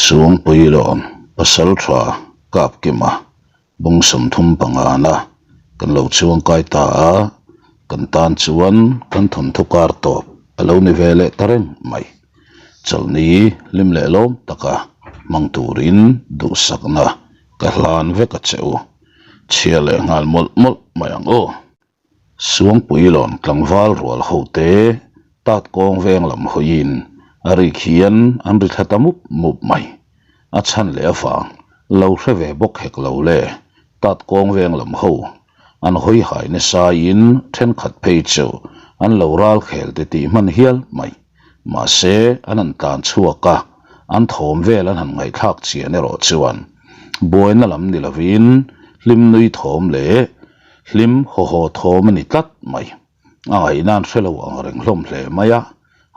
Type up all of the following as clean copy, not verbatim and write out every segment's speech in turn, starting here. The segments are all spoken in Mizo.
Suangpuilawn Pasaltha Kapkima bung 35 na kan lo chuangkai ta a, kan tan chuan kan thawnthu kar tawp a lo ni ve leh ta reng mai. Chawlhni hlim leh lawm taka hmang turin duhsakna ka hlan vek a che u. Chhia leh nghal mawlh mawlh mai ang aw. Suangpuilawn tlangval rual ho te tat kawng veng lam hawiin a rik hian an ri thla ta mup mup mai. A chhan leh avang lo hre ve bawk hek lo le, tat kawng veng lam ho an hawi hai nasaiin thenkhat phei chu an lo ral khel ti tih hman hial mai. Mahse an han tlan chhuak a, an thawm vel an han ngaihthlak chian erawh chuan buaina lam ni lovin hlim nui thawm leh Hlim haw haw thawm a ni tlat mai. A ngaihna an hre lo ang reng hlawm hle mai a,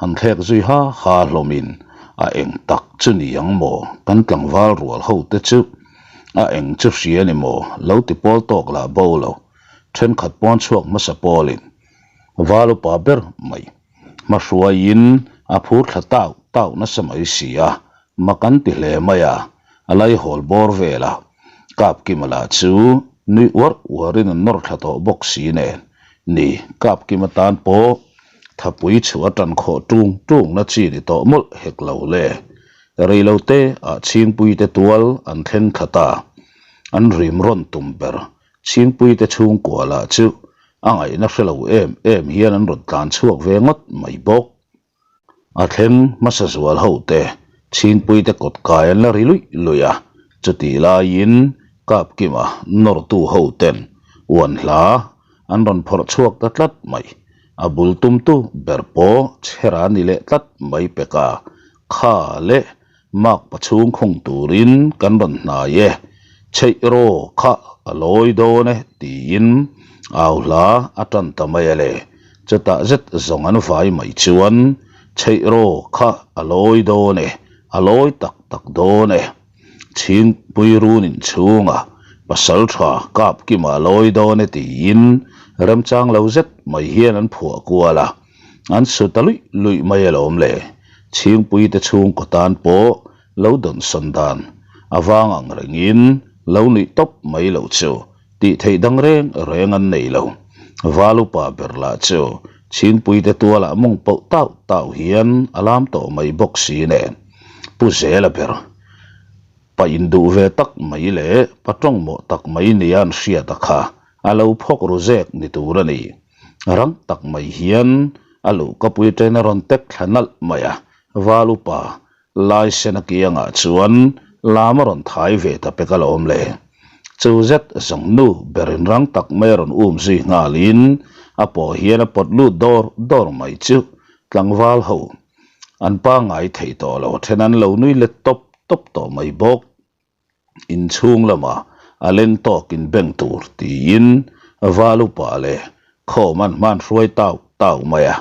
han thlek zui ha ha hlawmin a eng tak chu ni ang maw kan tlangval rual ho te chu a eng chu hria ni maw lo ti pawl tawk lah bo lo thenkhat pawn chhuak hmasa pawlin val upa ber mai hmahruaiin a phur thla tau tau nasa mai si a, mak an ti hle mai a, a laihawl bawr velah Kapkima lah chu nui uar uarin an nawr thla tawh bawk si nen, ni Kapkima tan pawh thapui chhuah atan khawh tung tung na chi ni tawh mawlh hek lo le. Reilote ah Chhingpuite tual an thleng thla ta, an rim rawn tum ber Chhingpuite chhungkua lah chu a ngaihna hre lo em em hian an rawn tlan chhuak ve ngawt mai bawk. A thleng hmasa zual ho te Chhingpuite kawt kai an la ri luih luih a, chutih laiin Kapkima nawrtu ho ten uan hla an rawn phawrh chhuak ta tlat mai. A bul tumtu ber pawh chhera ni leh tlat mai pek a, kha leh Mark pachhung khung turin kan rawn hnai e, chheih raw kha a lawi dawn e tiin au hla a tan ta mai a le. Chutah zet zawng an vai mai chuan chheih raw kha a lawi dawn e, a lawi tak tak dawn e. Chhingpui run inchhunga pasal tha kap kima a lawi dawn e tiin remchang lo zet mai hian an phuah kual a. An su ta luih luih mai alawm le. Chhingpuite chhungkaw tan pawh lo dawnsawn dan a vang ang rengin lo nuih tawp mai loh chu tih theih dang reng reng an nei lo. Val upa ber lah chu Chhingpuite tualah mawng pauh tauh tauh hian a lam tawh mai bawk si nen Pu Zela ber pa induh ve tak mai leh pa tawngmawh tak mai nia an hriat a kha a lo phawk ru zek ni tur a ni. Rang tak mai hian a luhkapui ṭen a rawn tek thla nalh mai a, Val upa Laisena kiangah chuan lam a rawn thai ve ta pek alawm le. Chu zet zawng nu berin rang tak mai a rawn um zui nghalin a pawh hian a pawt lut dawr dawr mai chu tlangval ho an pangngai thei tawh lo a then an lo nui let tawp tawp tawh mai bawk. Inchhung lamah a leng tawkin beng tur tiin val upa leh khawm an hman hruai tau tau mai a,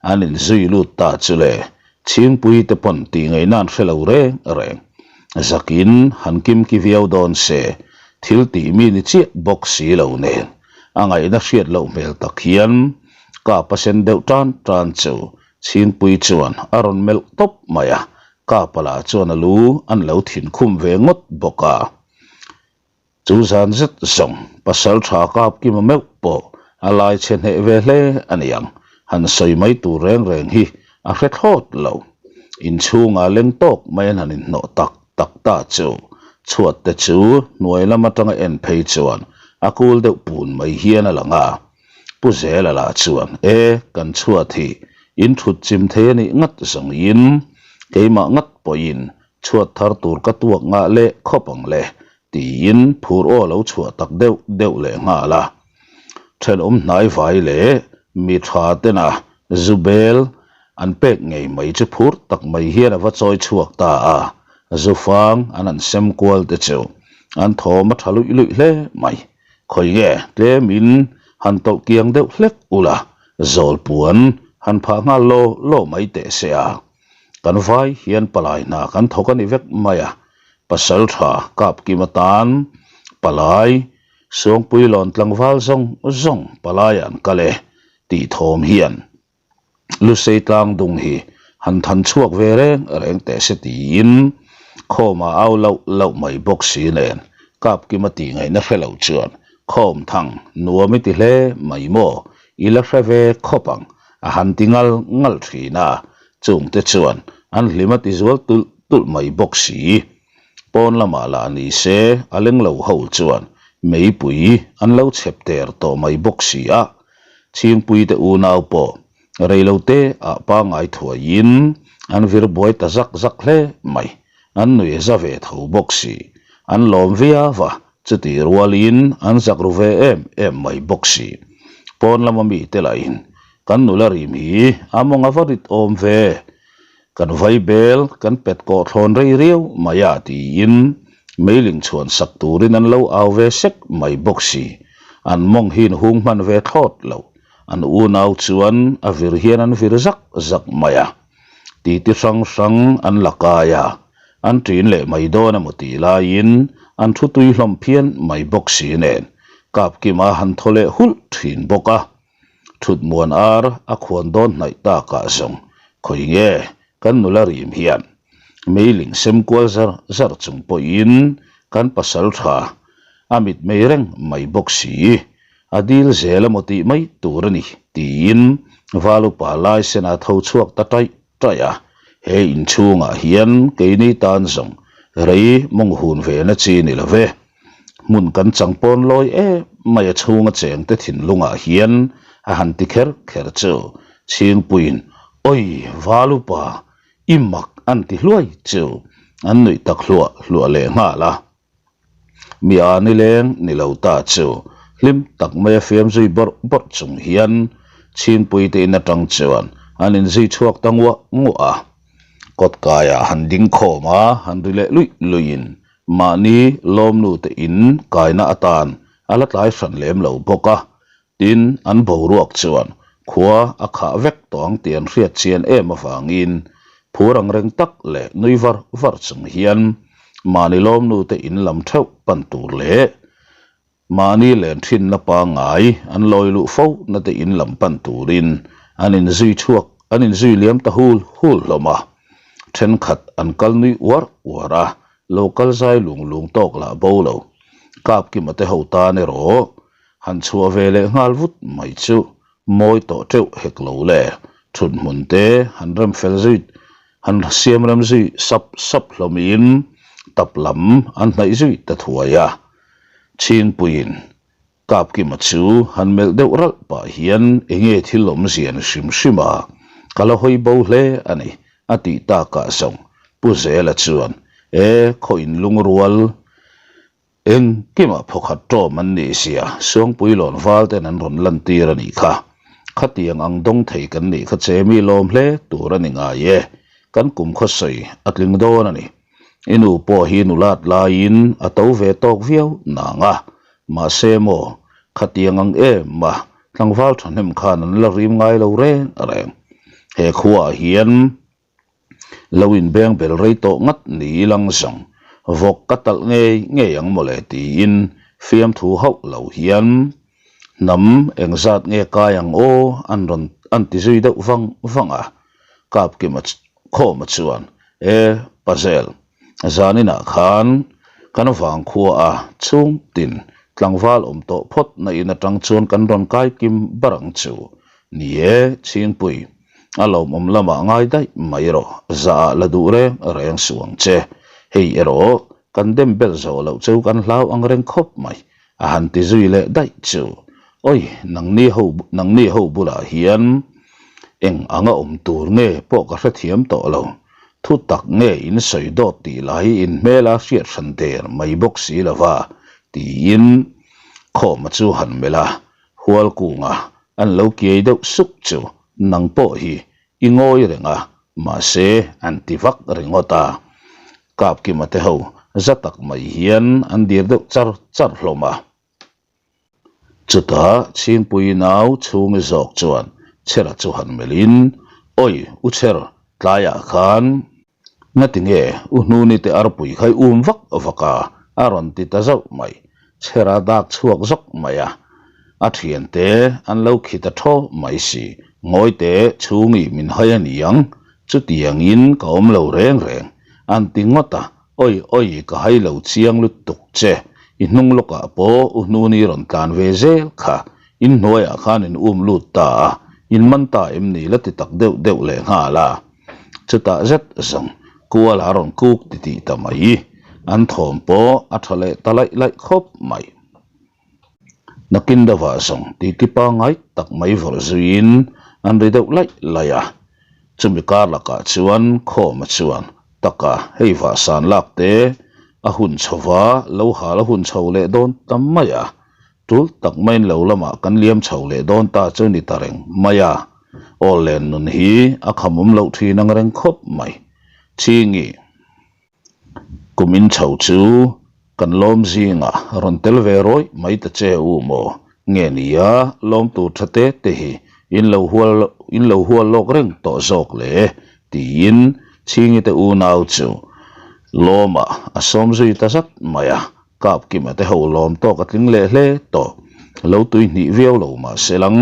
an inzui lut ta chu le Chhingpui te pawn tih ngaihna an hre lo reng reng. Zakin han kimki viau dawn se thil tih mi ni chiah bawk si lo nen a ngaihna hriat loh hmel tak hian kap a sen deuh tan tan chu Chhingpui chuan a rawn melh tawp mai a, Kapala chuan a lu an lo thin khum ve ngawt bawk a. Chu zan zet zawng pasal tha kap kima meuh pawh a lai chhe hneh ve hle a ni ang, han sawi mai tur reng reng hi a hre thlawt lo. Inchhungah leng tawk mai an han inhnawh tak tak ta chu chhuat te chu hnuai lam atanga en phei chuan a kul deuh pun mai hian a lang a. Pu Zela lah chuan, E, kan chhuat hi in thut chim thei a nih ngat zawngin keimah ngat pawhin chhuat thar tur ka tuak ngah leh khawp ang le, tiin phur aw lo chhuah tak deuh deuh leh nghal a. Thenawm hnai vai leh mi tha tena zu bel an pek ngei mai chu phur tak mai hian a va chawi chhuak ta a, zu fang an han sem kual te chu an thawm a tha luih luih hle mai. Khawi nge tlemin han tawlh kiang deuh hlek ula, zawl puan han phah nghal law law mai teh se a. Kan vai hian palai hna kan thawk a ni vek mai a, pasal tha kap kim atan palai Suangpui lawn tlangval zawng zawng palai an kal e tih thawm hian Lusei tlang dung hi han than chhuak ve reng reng teh se tiin. Khawma au lauh lauh mai bawk si nen Kapkima tih ngaihna hre lo chuan Khawmthang nuam i ti hle mai maw? I la hre ve khawp ang, a han ti ngal ngal thin a, chungte chuan an hlim a ti zual tulh tulh mai bawk si. Pawn lamah lah ni se a leng lo ho chuan meipui an lo chhep ter tawh mai bawk si a, Chhingpuite unau pawh reilote ah pangngai thuaiin an vir buai ta zak zak hle mai. An nui a za ve tho bawk si. An lawm viau a, chutih rualin an zak ru ve em em mai bawk si. Pawn lama mite lahin kan nula rim hi a mawng a va rit awm ve. Kan vai bel kan pet kawh thlawn rei riau mai a tiin meiling chhuan sak turin an lo au ve sek mai bawk si. An mawng hi in hung hman ve thlawt lo. An unau chuan a vir hian an vir zak zak mai a. Titi hrang hrang an la kai a, an ṭin leh mai dawn emaw tih laiin an thu tui hlawm phian mai bawk si nen Kapkima han thaw leh hulh ṭhin bawk a. Thutmuan ar a khuan dawn hnaih takah zawng khawi nge kan nula rim hian meiling sem kual zar zar chung pawhin kan pasal tha a mitmei reng mai bawk si. A dil zel emaw tih mai tur a ni tiin Valupa laisen a tho chhuak ta taih taih a. He inchhungah hian keini tan zawng rei mawng hun ve na chi ni lo ve. Hmun kan chang pawn lawi em mai a chhunga chengte thinlungah hian a han ti kher kher chu Chhingpuiin, Awi Valupa, i mak an ti hluai chu an nuih tak hluah hluah leh nghal a. Mi a nileng ni lo ta chu hlim tak maia fiam zui bawrh bawrh chung hian Chhingpuite in atang chuan an inzui chhuak ta nguah nguah a. Kawtkaiah han ding khawm a, han ri leh luih luihin mahni lawmnu te in kaina atan a la tlai hran lem lo bawk a. Tin, an boruak chuan khua a khah vek tawh ang tih an hriat chian em avangin phur ang reng tak leh nui var var chung hian mahni lawmnu te in lam theuh pan tur leh mahni len thinna pangngai an lawi luh fo na te in lam pan turin an inzui chhuak an inzui liam ta hul hul hlawm a. Thenkhat an kal nui uar uar a, lo kal zai lung lung tawk lah bo lo. Kapkima te ho tan erawh Han chhuah ve leh nghal vut mai chu mawi tawh teuh hek lo le. Thut hmun te han rem fel zui han siam rem zui sap sap hlawmin tap lam an hnaih zui ta thuai a. Chhingpuiin Kapkima chu han melh deuh ralh pah hian enge thil awmzia ni hrim hrim a, ka la hawi bo hle a ni a tih takah zawng Pu Zela chuan e khaw inlungrual Engkimah phawkhat ṭawm an nih zia Suangpui lawn val ten an rawn lantir a nih kha. Khatiang ang dawng thei kan nih kha che mi lawm hle tur a ni ngai e. Kan kum khaw sawi a tling dawn a ni. I nu pawh hi nulat laiin a to ve tawk viau nang a. Mahse maw, khatiang ang em a tlangval ṭhahnem khan an la rim ngai lo reng reng. He khuaah hian Lo inbeng bel rei tawh ngat ni ilang zawng, vawk ka talh ngei ngei ang mawle tiin fiamthu hauh lo hian hnam engzat nge kai ang aw an rawn an ti zui deuh vang vang a. Kapkima Khawma chuan, E Pazel, zaninah khan kan vangkhua a chhung tin tlangval awm tawh phawt na in atang chuan kan rawn kai kim bar ang chu. Ni e, Chhingpui. A lawmawm lamah ngai daih mai rawh, zah ah la duh reng reng suh ang che. Hei erawh kan dem belh zawh loh chu kan hlau ang reng khawp mai, a han ti zui leh daih chu. Awi, nangni ho nangni ho bulah hian eng anga awm tur nge pawh ka hrethiam tawh lo. Thu tak nge in sawi dawt tih lah hi in hmela hriat hran der mai bawk si lova, tiin Khawma chu han melh a, Hualkunga An lo kiai deuh suk chu nang pawh hi i ngawi reng a, mahse an ti vak ringawt a. Kapkima te ho za tak mai hian an dir deuh char char hlawm a. Chutah Chhingpui nau chhungi zawk chuan Chhera chu han melhin, Awi u Chher, tlaiah khan Ngati nge u hnuni te arpui kha i um vak vak a? a rawn ti ta zauh mai. Chhera dak chhuak zawk mai a. A thiante an lo khi ta thaw mai si. Ngawi te chhungi min hai a niang, chutiangin ka awm lo reng reng, an ti ngawt a. Awi awi ka hai lo chiang lutuk che, i hnung lawkah pawh u hnuni rawn tlan ve zel kha, in hnuaiah khan in um lut ta a, in man ta em ni la ti tak deuh deuh leh nghal a. Chutah zet zawng kual a rawn kuk ti tih ta mai, an thawm pawh a tha leh ta laih laih khawp mai. Nakin deuhah zawng titi pangngai tak mai vawrh zuiin an ri deuh laih laih a, chumi kar lakah chuan Khawma chuan taka hei vahsan lak te a hun chho va, lo hal a hun chho leh dawn ta mai a, tul tak maiin lo lamah kan liam chho leh dawn ta chu ni ta reng mai a, aw len nun hi a khamawm loh thin ang reng khawp mai. Chingi. Kum in chho chu kan lawm zingah rawn tel ve rawih mai ta che u maw? Nge nia lawm tur tha te te hi in lo hual in lo hual lawk reng tawh zawk le? tiin Chhingi te unau chu lawmah a sawm zui ta zat mai a. Kapkima te ho lawm tawk a tling leh hle tawh. Lo tui hnih viau lo mah se lang,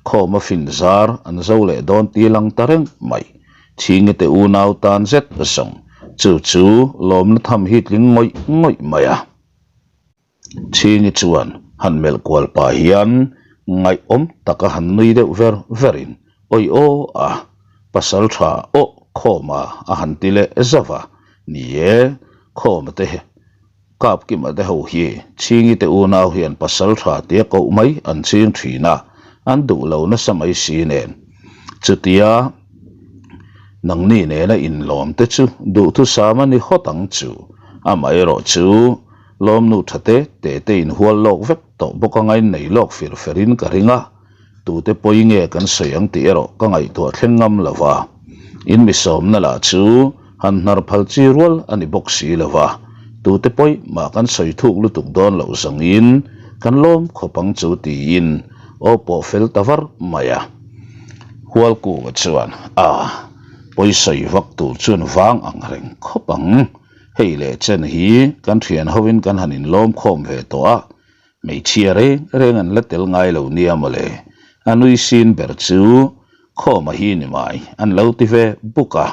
khawma fin zar an zo leh dawn ti lang ta reng mai. Chhingi te unau tan zet zawng chu chu lawmna tham hi tling ngawih ngawih mai a. Chhingi chuan han melh kual pah hian ngaihawm taka han nui deuh ver verin awi aw a, pasal tha awh khawma a han ti leh zauh a, ni e, khawma te Kapkima te ho hi Chhingi te unau hian pasal tha tia koh mai an ching thin a, an duh lo nasa mai si nen. Chutia nangni nena inlawm te chu duhthusam a ni hawt ang chu. Amaherawh chu lawmnu tha te te te inhual lawk vek tawh bawk anga innei lawk fir ferin ka ring a. Tute pawi nge kan sawi ang tih erawh ka ngaihtuah thleng ngam lo va, in mi sawmna lah chu han hnar phal chi rual a ni bawk si lo va, tute pawi mah kan sawi thuk lutuk dawn loh zawngin kan lawm khawp ang chu tiin aw pawh fel ta var mai a. Hualkunga chuan, A, pawi sawi vak tur chuan vang ang reng khawp ang, hei leh chen hi kan thian hovin kan han inlawm khawm ve tawh a, Hmeichhia reng reng an la tel ngai lo nia mawle, a nui sin ber chu Khawma hi ni mai an lo ti ve buk a.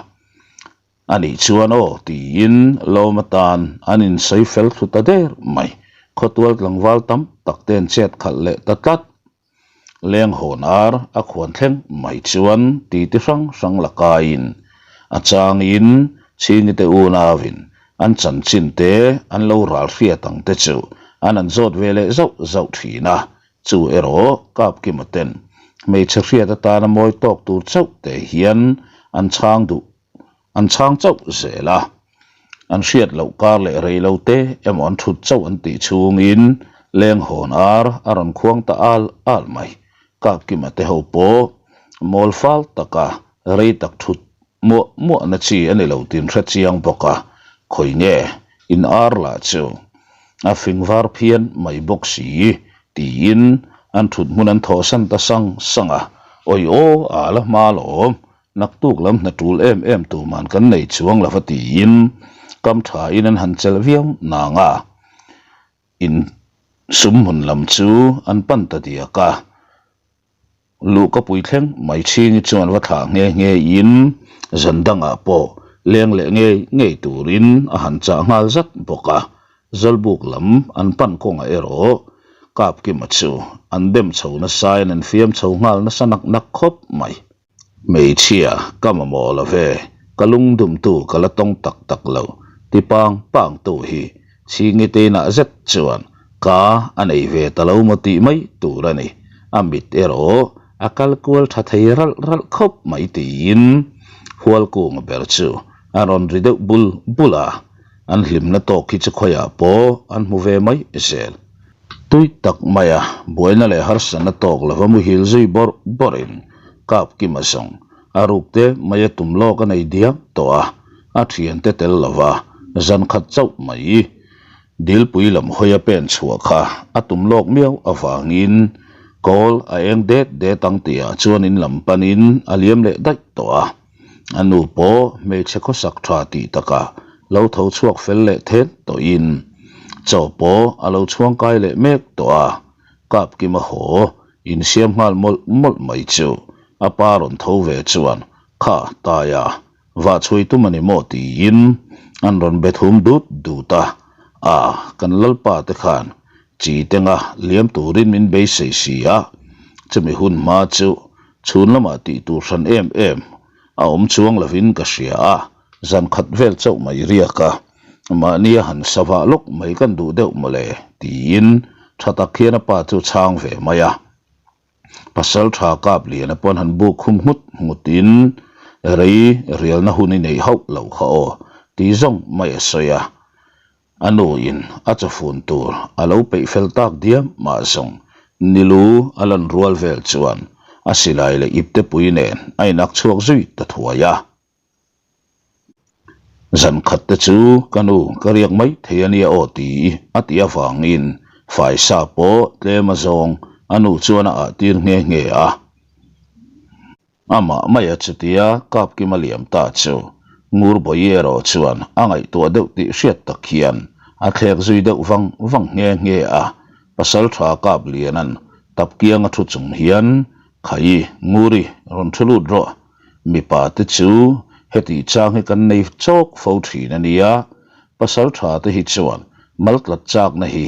A nih chuan aw tiin lawm atan an insawi fel thlu ta der mai, khawtual tlangval tam tak te an chet khalh leh ta tlat. Leng hawn ar a khuan thleng mai chuan titi hrang hrang la kaiin a changin Chhingi te unauin an chanchin te an lo ral hriat ang te chu an an zawt ve leh zauh zauh thin a, chu erawh Kapkima ten hmeichhe hriat atana mawi tawk tur chauh te hian an chhang duh An chhang chauh zel a, an hriat loh kar leh rei lo te emaw an thut chauh an tih chhungin leng hawn ar a rawn khuang ta al al mai. Kapkima te ho pawh mawl fal taka rei tak thut muah muah na chi a ni lo tin hre chiang bawk a, khawi nge in ar lah chu a fing var phian mai bawk si tiin an thut hmun an thawhsan ta sang sang a, awi aw a la hma lawm Naktuk lam hna tul em em tuman kan nei chuang lova tiin kam thain an han chelh viau nang a, in sum hmun lam chu an pan ta diak a. Luhka pui thleng mai chhingi chuan va thlah nghe nghe in zan dangah pawh leng leh ngei ngei turin a han chah nghal zat bawk a. Zawlbuk lam an pan kawngah erawh Kapkima chu an dem chho nasain an fiam chho nghal nasa nak nak khawp mai. Hmeichhia, ka mamawh lo ve, ka lungdumtu ka la tawng tak tak lo, ti pang pangtu hi Chhingi teinah zet chuan ka a nei ve ta lo maw tih mai tur a ni. A mit erawh a kal kual tha thei ralh ralh khawp mai tiin Hualkunga ber chu a rawn ri deuh bul bul a, an hlimna tawk hi chu khawiah pawh an hmu ve mai zel. Tui tak maia buaina leh harsatna tawk lova muhil zui bawrh bawrhin Kapkima zawng a ruk te maia tum lawk a nei diam tawh a, a thiante tel lova zan khat chauh mai Dilpui lam hawia pen chhuah kha a tum lawk miau avangin kawl a eng det det ang tihah chuan in lam panin a liam leh daih tawh a. A nu pawh hmeichhe khawsak tha tih takah lo tho chhuak fel leh then tawhin chaw pawh a lo chhuang kai leh mek tawh a, Kapkima haw insiam nghal mawlh mawlh mai chu a pa rawn tho ve chuan kha Taia. Vahchhuai tum a ni maw tiin an rawn be thum dut dut a, a kan lalpa te khan chi tenga liam turin min beisei si a, chumi hun hma chu chhun lamah tih tur hran em em a awm chuang lovin ka hria a, zan khat vel chauh mai riak a, mahnia han sa vah lawk mai kan duh deuh mawle tiin tha tak hian a pa chu chhang ve mai a. Pasal tha kap liana pawn han buk khum nghut nghut in rei rialna hun i neih hauh loh kha aw ti zawng mai a sawi a. A nu in a chawfun tur a lo peih fel tak diam mah zawng nilu a lan rual vel chuan a silai leh ipte pui nen a inak chhuak zui ta thuai a. Zan khat te chu ka nu ka riak mai thei a nia aw ti a tih avangin faisa pawh tlem a zawng a nu chuan a ah tir nghe nghe a. Amah maia chutia Kapkima liam ta chu Ngurbawi erawh chuan a ngaihtuah deuh tih hriat tak hian a thlek zui deuh vang vang nghe nghe a. Pasaltha Kapliana'n tapkianga thu chung hian Khai Nguri rawn thu lut rawh. Mipa te chu heti chang hi kan nei chawk fo thin a nia, pasal tha te hi chuan maltlat chakna hi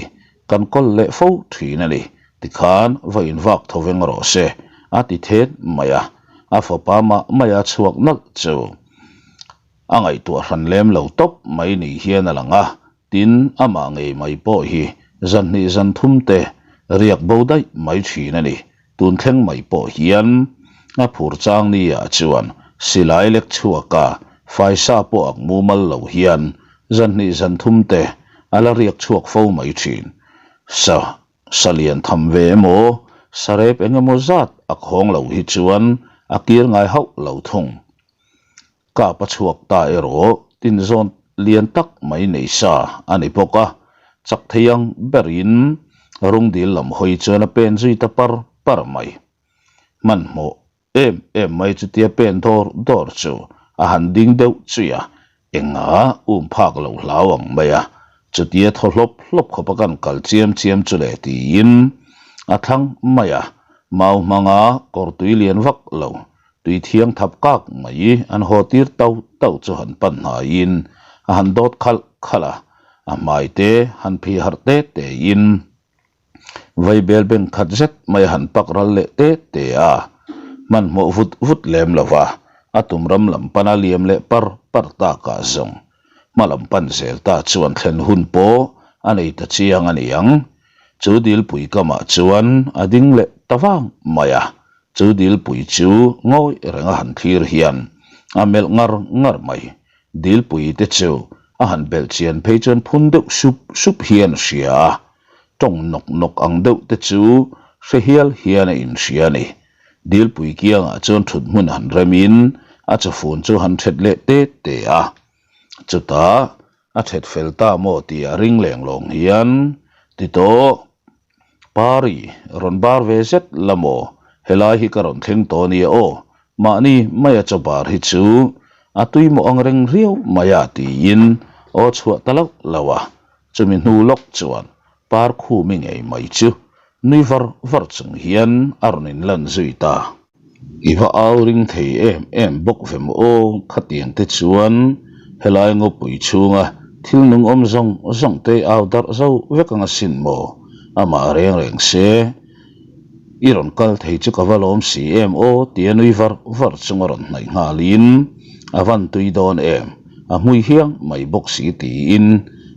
kan kawl leh fo thin a ni, tikhan va invak tho veng rawh se, a ti thet mai a, a fapa mah maia chhuak nalh chu a ngaihtuah hran lem lo tawp mai ni hian a lang a, Tin, amah ngei mai pawh hi zan hnih zan thum te riak bo daih mai thin a ni. Tun thleng mai pawh hian a phur chang ni ah chuan silai lek chhuak a faisa pawh ak mumal lo hian zan hnih zan thum te a la riak chhuak fo mai thin. Sa sa lian tham ve emaw, sa rep eng emaw zat a khawng lo hi chuan a kir ngai hauh lo thung. Kap a chhuak ta erawh tinzawn lian tak mai nei sa a ni bawk a, chak thei ang berin rungdil lam hawi chuan a pen zui ta par par mai. Hmanhmawh em em mai chutia pen dawr dawr chu a han ding deuh chui a, enga um phak lo hlau ang mai a, chutia thaw hlawp hlawp khawpa kan kal chiam chiam chu le tiin a thlang mai a, mau hmanga kawr tui lian vak lo Tui thiang thap kak mai an haw tir tau tau chu han pan hnaiin a han dawt khalh khalh a, a hmai te han phih harh te te in vaibel beng khat zet mai a han pak ral leh te te a, hmanhmawh vut vut lem lo va, a tum ram lam pana liam leh par par takah zawng hma lam pan zel ta chuan thlen hun pawh a nei ta chiang a ni ang. Chu dilpui kamah chuan a ding leh ta vang mai a, Chu dilpui chu ngawi renga han thlir hian a melh ngar ngar mai. Dilpui te chu a han belh chian phei chuan phun deuh sup sup hian a hria a, tawng nawk nawk ang deuh te chu hre hial hian a inhria a ni. Dilpui kiangah chuan thut hmun han remin a chawfun chu han thet leh te te a. Chutah a thet fel ta maw tih a ring leng lawng hian ti tawh. Pari, rawn bar ve zet la maw? Helai hi ka rawn thleng tawh nia aw, mahni maia chaw bar hi chu a tui mawh ang reng riau mai a tiin aw chhuah ta loh loh a, chumi hnu lawk chuan par khumi ngei mai chu nui var var chung hian a rawn inlan zui ta. I va au ring thei em em bawk ve maw aw, khatiang te chuan helai ngawpui chhunga thil nung awm zawng zawng te au darh zo vek ang asin maw, amah reng reng se i rawn kal thei chu ka va lawm si em aw tia nui var var chunga rawn hnaih nghalin a van tui dawn em, a hmui hiang mai bawk si tiin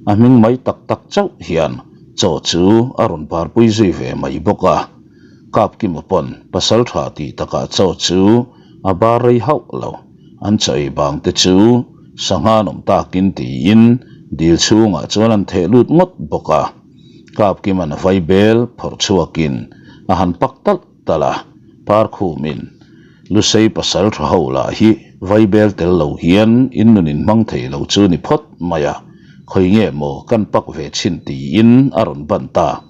a hming mai tak tak chauh hian chaw chu a rawn parpui zui ve mai bawk a. Kapkima pawn pasal tha tih takah chaw chu a bar rei hauh lo. An chaw ei bang te chu sangha an awm takin tiin dil chhungah chuan an theh lut ngawt bawk a. Kapkima'n a vai bel phawrh chhuakin a han pak talh talh a, Parkhumin Lusei pasal tha ho lah hi vai bel tel lo hian in nun in hmang thei lo chu ni phawt mai a, khawi nge maw kan pak ve chhin tiin a rawn ban ta.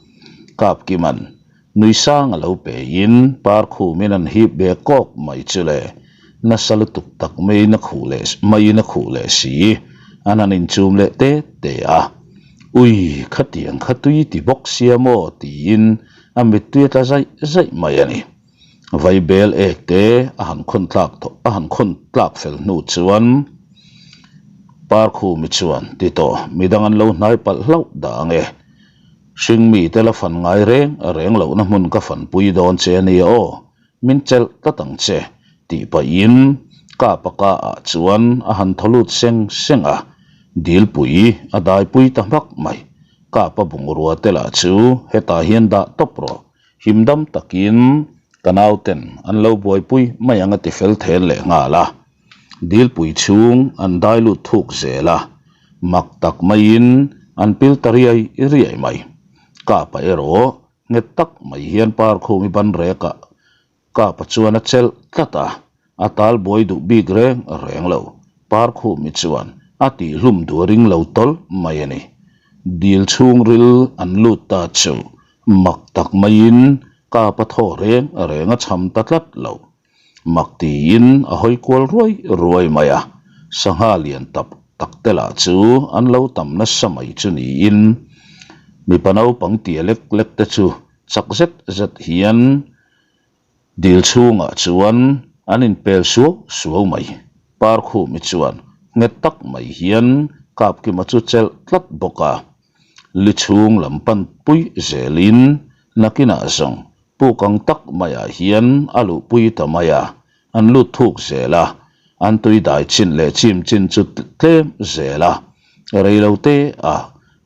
Kapkima'n nui sang a lo peiin par khumin an hip ve kawk mai chu le, nasa lutuk tak maiin a khuh leh maiin a khuh leh si, an han inchum leh te te a. Ui, khatiang kha tui ti bawk sia maw tiin a mittui a tla zaih zaih mai a ni. Vaibel ek te a han khawn tlak tawh a han khawn tlak fel hnu chuan Parkhumi chuan ti tawh midang an lo hnai palh hlauh dah ang e. Hringmi te la fan ngai reng reng lohna hmun ka fanpui dawn che a nia aw. Min chelh tlat ang che, tih pahin Kapa ka ah chuan a han thaw lut seng seng a, Dilpui a daipui ta hmak mai. Kapa bungrua te lah chu hetah hian dah tawp rawh, himdam takin ka nauten an lo buaipui mai ang a ti fel then leh nghal a. Dilpui chhung an dai lut thuk zel a, mak tak maiin an pil ta riai riai mai. Kapa erawh Nghet tak mai hian Parkhumi ban rekah Kapa chuan a chelh tlat a, a tal buai duh bik reng reng lo. Parkhumi chuan a tihhlum duh a ring lo tawlh mai a ni. Dil chhungril an lut ta chu mak tak maiin Kapa thaw reng reng a cham ta tlat lo. Mak tiin a hawi kual ruai ruai mai a, sangha lian tak tak te lah chu an lo tam nasa mai chu niin mipa naupang tia lek lek te chu chak zet zet hian dil chhungah chuan an inpel suau suau mai. Parkhumi chuan nghet tak mai hian Kapkima chu chelh tlat bawk a, li chhung lam pan pui zelin nakinah zawng Puk ang tak maiah hian a luhpui ta mai a, an lut thuk zel a, an tui dai chin leh chim chin chu tlem zel a, rei lo te a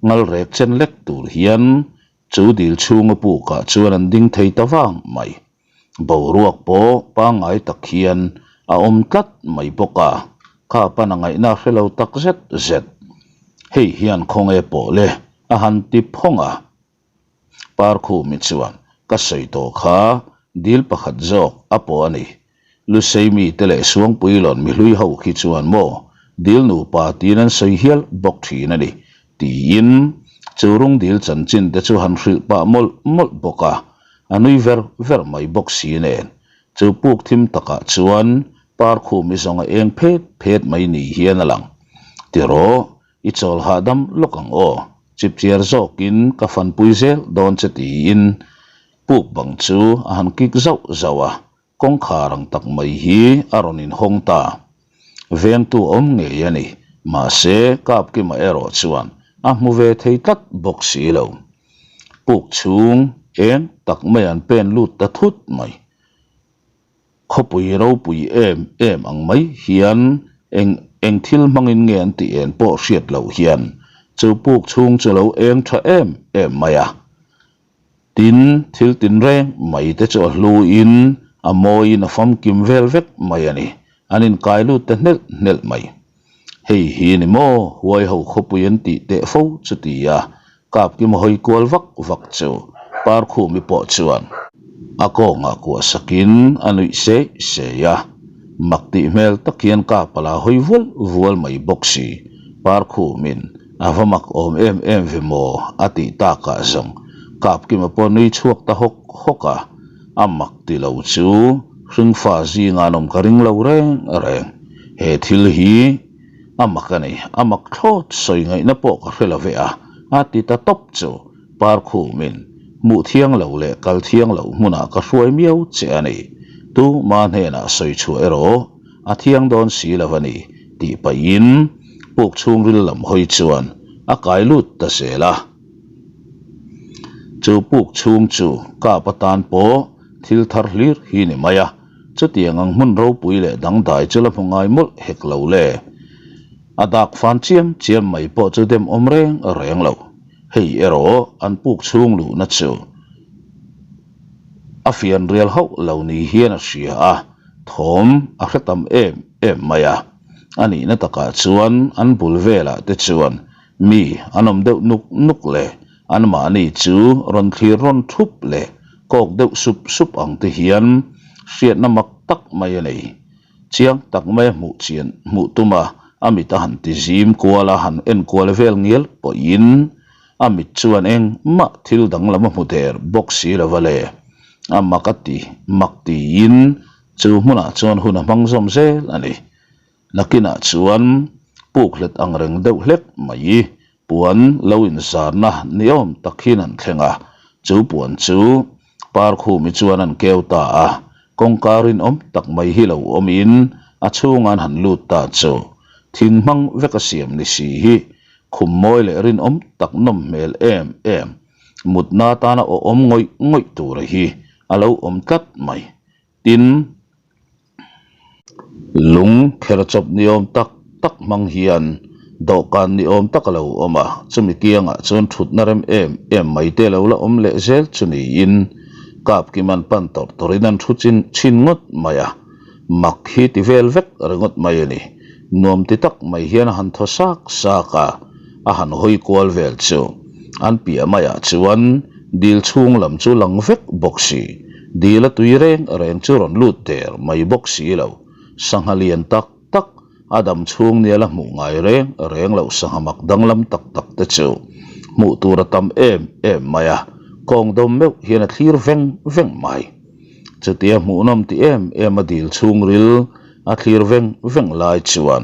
ngal rek chen lek tur hian chu dil chhunga pukah chuan an ding thei ta vang mai. Boruak pawh pangngai tak hian a awm tlat mai bawk a, kha pan a ngaihna hre lo tak zet zet. Hei hian khawnge pawh le a han ti phawng a. Parkhumi chuan, Ka sawi tawh kha, dil pakhat zawk a pawh a ni. Lusei mite leh Suangpuilawn mihlui ho khi chuan maw, dil nupa tiin an sawi hial bawk thin a ni, tiin chu rung dil chanchin te chu han hrilh pah mawlh mawlh bawk a, a nui ver ver mai bawk si nen. Chu puk thim takah chuan Parkhumi zawng a eng phet phet mai ni hian a lang. Tirawh, I chawl hahdam lawk ang aw, chipchiar zawkin ka fanpui zel dawn che tiin puk bang chu a han kik zauh zauh a, kawngkhar ang tak mai hi a rawn inhawng ta. Vengtu awm ngei a ni, mahse Kapkima erawh chuan a hmu ve thei tlat bawk si lo. Puk chhung eng tak mai an pen lut ta thut mai. Khawpui ropui em em ang mai hian eng eng thil hmangin nge an tih en pawh hriat loh hian chu puk chhung chu lo eng tha em em mai a. Tin, thil tinreng mai te chu a hluin a mawiin a famkim vel vek mai a ni. An inkai lut ta hnelh hnelh mai. Hei hi ni maw huai ho khawpui an tih teh fo chu ti a, Kapkima hawi kual vak vak chu Parkhumi pawh chuan a kawngah kuah sakin a nuih sei sei a, mak tih hmel tak hian Kapa la hawi vual vual mai bawk si. Parkhumin a va mak awm em em ve maw a tih takah zawng Kapkima pawh nui chhuak ta hawk hawk a, a mak ti lo chu hringfa zinga an awm ka ring lo reng reng. He thil hi a mak a ni, a mak thlawt sawi ngaihna pawh ka hre lo ve a, a ti ta tawp chu Parkhumin hmuh thiang lo leh kal thiang loh hmunah ka hruai miau che a ni, tuma hnenah sawi chhuah erawh a thiang dawn si lo a ni tih pahin puk chhungril lam hawi chuan a kai lut ta zel a. Chu puk chhung chu kap atan pawh thil thar hlir hi ni mai a. Chutiang ang hmun ropui leh dangdai chu la hmu ngai mawlh hek lo le. A dak fan chiam chiam mai pawh chu dem awm reng reng lo. Hei erawh an puk chhung luhna chu a fian rial hauh lo ni hian a hria a, thawm a hre tam em em mai a. A nihna takah chuan an bul velah te chuan mi an awm deuh nuk nuk leh Anmahni chu rawn thlir rawn thup leh kawk deuh sup sup ang te hian hriatna mak tak mai a nei. Chiang tak mai a hmuh chian hmuh tum a, a mit a han ti zim kual a, han en kual vel ngial pawhin a mit chuan engmah thil danglam a hmu der bawk si lo va le. A mak a ti mak tiin chu hmunah chuan hun a hmang zawm zel a ni. Nakinah chuan puk hlet ang reng deuh hlek mai Puan lo inzarna ni awm tak hian an thleng a, chu puan chu Parkhumi chuan an keu ta a. Kawngka rinawm tak mai hi lo awmin a chhunga an han lut ta chu thing hmang vek a siam ni si hi khum mawi leh rinawm tak nawm hmel em em mutna atana awhawm ngawih ngawih tura hi a lo awm tlat mai. Tin, lung kher chawp ni awm tak tak hmang hian dawhkan ni awm tak a lo awm a, chumi kiangah chuan thutna rem em em mai te lo la awm leh zel chu niin Kapkiman pan tawrh tawrhin an thu chin chhin ngawt mai a, mak hi ti vel vek ringawt mai a ni. Nuam ti tak mai hian a han thaw sak sak a, a han hawi kual vel chu an piah maiah chuan dil chhung lam chu lang vek bawk si. Dil a tui reng reng chu rawn lut der mai bawk si lo. Sangha lian tak tak, a dam chhung nia la hmuh ngai reng reng loh sangha mak danglam tak tak te chu hmuh tur a tam em em mai a, kawng dawm meuh hian a thlir veng veng mai. Chutia hmuhnawm ti em em a dil chhungril a thlir veng veng lai chuan.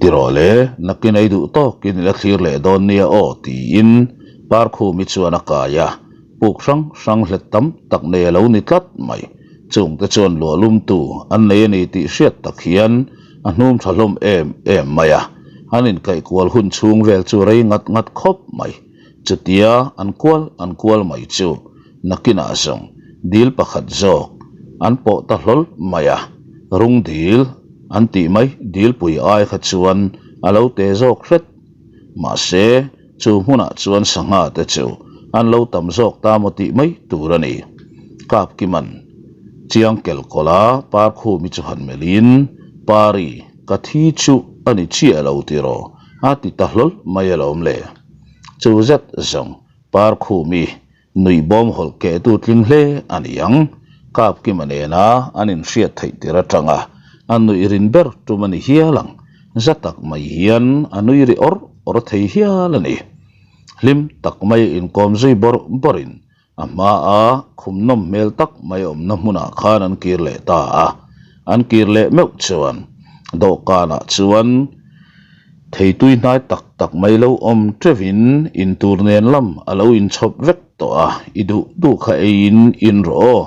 Tirawh le, nakin ei duh tawkin i la thlir leh dawn nia aw tiin Parkhumi chuan a kai a, puk hrang hrang hlet tam tak nei a lo ni tlat mai. Chungte chuan luah lumtu an nei a ni tih hriat tak hian a hnum tha hlawm em em mai a, an inkaih kual hun chhung vel chu rei ngat ngat khawp mai. Chutia an kual an kual mai chu nakinah zawng dil pakhat zawk an pawh ta hlawl mai a, rung dil an tih mai dilpui ai kha chuan a lo te zawk hret. Mahse, chu hmunah chuan sangha te chu an lo tam zawk ta maw tih mai tur a ni. Kapkiman chiang kel kawla Parkhumi chu han melhin, Pari, ka thi chu a ni chiah lo tiraw? a ti ta hlawl mai alawm le. Chu zet zawng Parkhumi Nuih bawm hawlh keh tu tling hle a ni ang. Kapkima nena an inhriat theih tir atanga a nuih rin ber tum a ni hial ang. Za tak mai hian a nui ri awr awr thei hial a ni. Hlim tak mai inkawm zui bawrh bawrhin a hmaa khum nawm hmel tak mai awmna hmunah khan an kir leh ta a. An kir leh meuh chuan dawhkanah chuan Theitui hnai tak tak mai lo awm teuhin intur nen lam a lo inchhawp vek tawh a, i duh duh kha eiin in rawh aw.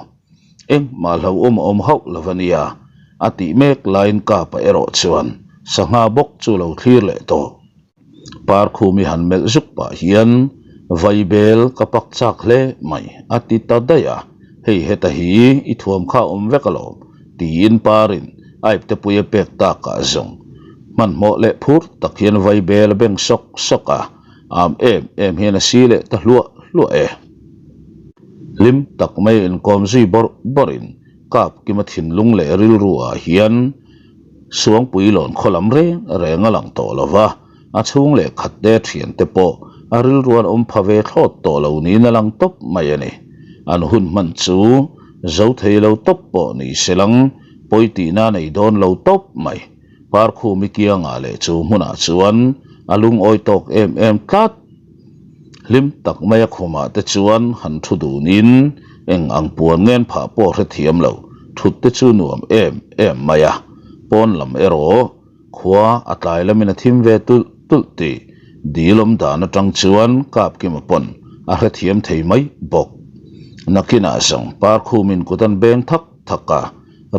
Engmah hlauhawm a awm hauh lo a nia, a tih mek laiin Kapa erawh chuan sangha bawk chu lo thlir leh tawh. Parkhumi han melh zuk pah hian Vaibel ka pak chak hle mai a ti ta daih a, hei heta hi i thuam kha a awm vek alawm tiin Parin a ipte pui a pek takah zawng hmanhmawh leh phur tak hian Vaibel a beng sawk sawk a, am em em hian a si leh ta hluah hluah e. Hlim tak mai a inkawm zui bawrh bawrhin Kapkima thinlung leh rilru ah hian Suangpui lawn khaw lam reng reng a lang tawh lo va, a chhung leh khat te thian te pawh a rilru an awm pha ve thlawt tawh lo niin a lang tawp mai a ni. An hun hman chu zo thei lo tawp pawh ni se lang pawi tihna nei dawn lo tawp mai. Parkhumi kiangah leh chu hmunah chuan a lungawi tawk em em tlat. Hlim tak maia khumah te chuan han thu dunin eng ang puan ngen phah pawh hrethiam lo thut te chu nuam em em mai a, pawn lam erawh khua a tlai lamin a thim ve tulh tulh tih dil awm dan atang chuan Kapkima pawn a hrethiam thei mai bawk. Nakinah zawng Parkhumin kut an beng thak thak a,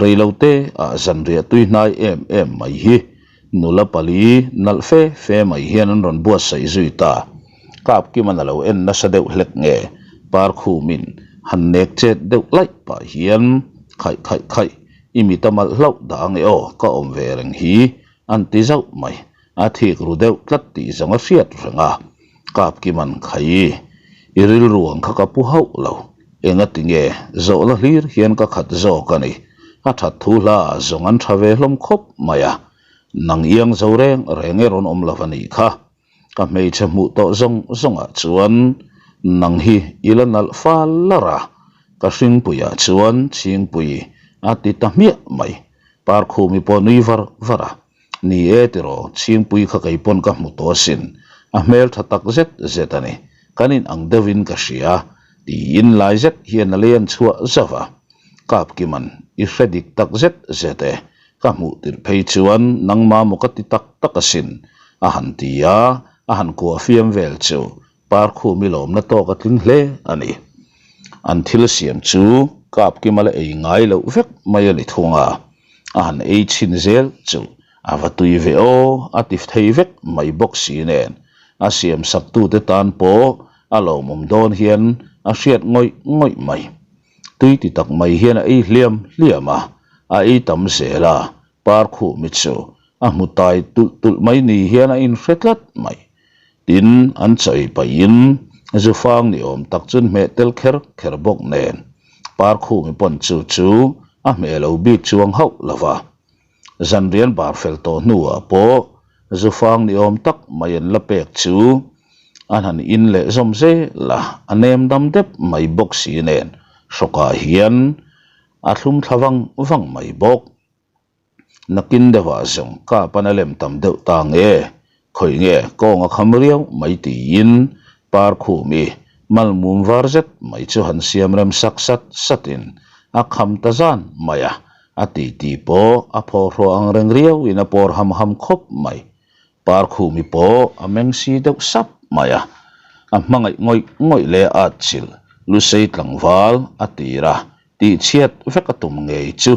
reilote ah zanriah tui hnai em em mai hi Nula pali nalh fe fe mai hian an rawn buatsaih zui ta. Kapkiman a lo en nasa deuh hlek nge, Parkhumin han nek chet deuh laih pah hian khaih khaih khaih, i mit a malh hlauh dah ange aw, ka awm ve reng hi, an ti zauh mai. A thik ru deuh tlat tih zawng a hriat reng a. Kapkiman khaih, i rilru ang kha ka pu hauh lo. Engati nge zawhna hlir hian ka khat zawk a ni. A that thu hla ah zawng an tha ve hlawm khawp mai a, nang iang zo reng reng e rawn awm lo a nih kha. Ka hmeichhe hmuh tawh zawng zawngah chuan nang hi i la nalh fal lar a, ka hringpuiah chuan chhingpui a ti ta hmiah mai. Parkhumi pawh nui var var a, Ni e tiraw, Chhingpui kha kei pawn ka hmu tawh asin, a hmel tha tak zet zet a ni, kan in ang deuhin ka hria, tiin lai zet hian a lei an chhuah zauh a. Kapkiman, i hre dik tak zet zet e, ka hmuh tirh phei chuan nangma maw ka ti tak tak asin, a han ti a, a han kuah fiam vel chu Parkhumi lawmna tawk a tling hle a ni. An thil siam chu Kapkima la ei ngai loh vek mai a ni thung a, a han ei chhin zel chu a va tui ve aw a ti thei vek mai bawk si nen a siam sak tute tan pawh a lawmawm dawn hian a hriat ngawih ngawih mai. Tui ti tak mai hian a ei hliam hliam a, a ei tam zel a, Parkhumi chu a hmu tai tulh tulh mai ni hian a inhre tlat mai. Tin, an chawi pahin zufang ni awm tak chu an hmeh tel kher kher bawk nen Parkhumi pawn chu chu a hmeh lo bik chuang hauh lo va. Zanrian bar fel tawh hnuah pawh zufang ni awm tak mai an la pek chu an han in leh zawm zel a, a nem dam dep mai bawk si nen hrawkah hian a thlum thla vang vang mai bawk. Nakin deuhah zawng kap an a lem tam deuh ta nge, khawi nge kawng a kham riau mai tiin Parkhumi malmum var zet mai chu han siam rem sak sat satin a kham ta zan mai a, a titi pawh a phawhraw ang reng riauin a pawr ham ham khawp mai. Parkhumi pawh a meng si deuh sap mai a, a hmangaih ngawih ngawih leh a atchilh Lusei tlangval a tir a, tihchhiat vek a tum ngei chu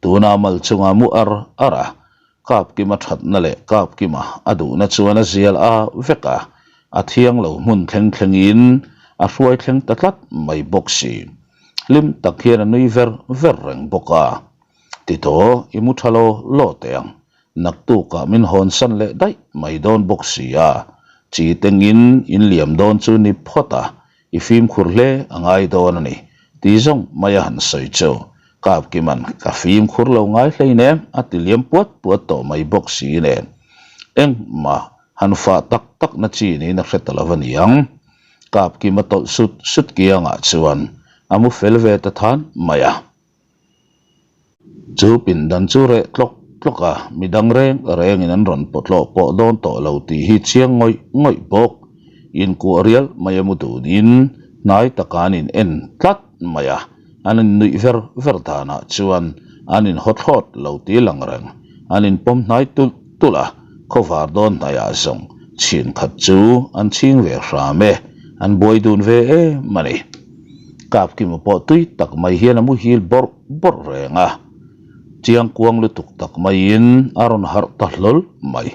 Tuna mal chunga mu ar ar a, Kapkima thatna leh Kapkima a duhna chuan a zial a vek a, a thiang lo hmun thleng thlengin a hruai thleng ta tlat mai bawk si. Hlim tak hian a nui ver ver reng bawk a. Titaw, i mu tha law law teh ang. Naktukah min hawnsan leh daih mai dawn bawk si a, chi tengin in liam dawn chu ni phawt a, I fimkhur hle a ngai dawn a ni, ti zawng mai a han sawi chu. Kapkiman, Ka fimkhur lo ngai hleinem, a ti liam puat puat tawh mai bawk si nen. Engmah han fah tak tak na chi niin a hre ta lo a ni ang. Kapkima tawlh sut sut kiangah chuan a mu fel ve ta than mai a. Chu pindan chu reh tlawk tlawk a, midang reng rengin an rawn pawtlawh pawh dawn tawh lo tih hi chiang ngawih ngawih bawk. Inkuah rial mai a mu dunin hnai taka an in en tlat mai a, an in nuih ver ver danah chuan an in haw thlawt lo tih lang reng. An in pawm hnai tulh tulh a, khawvar dawn hnaiah zawng chhin khat chu an chhing ve hram e, an buai dun ve em a ni. Kapkima pawh tui tak mai hian a muhil bawrh bawrh reng a, chiang kuang lutuk tak maiin a rawn harh ta hlawl mai.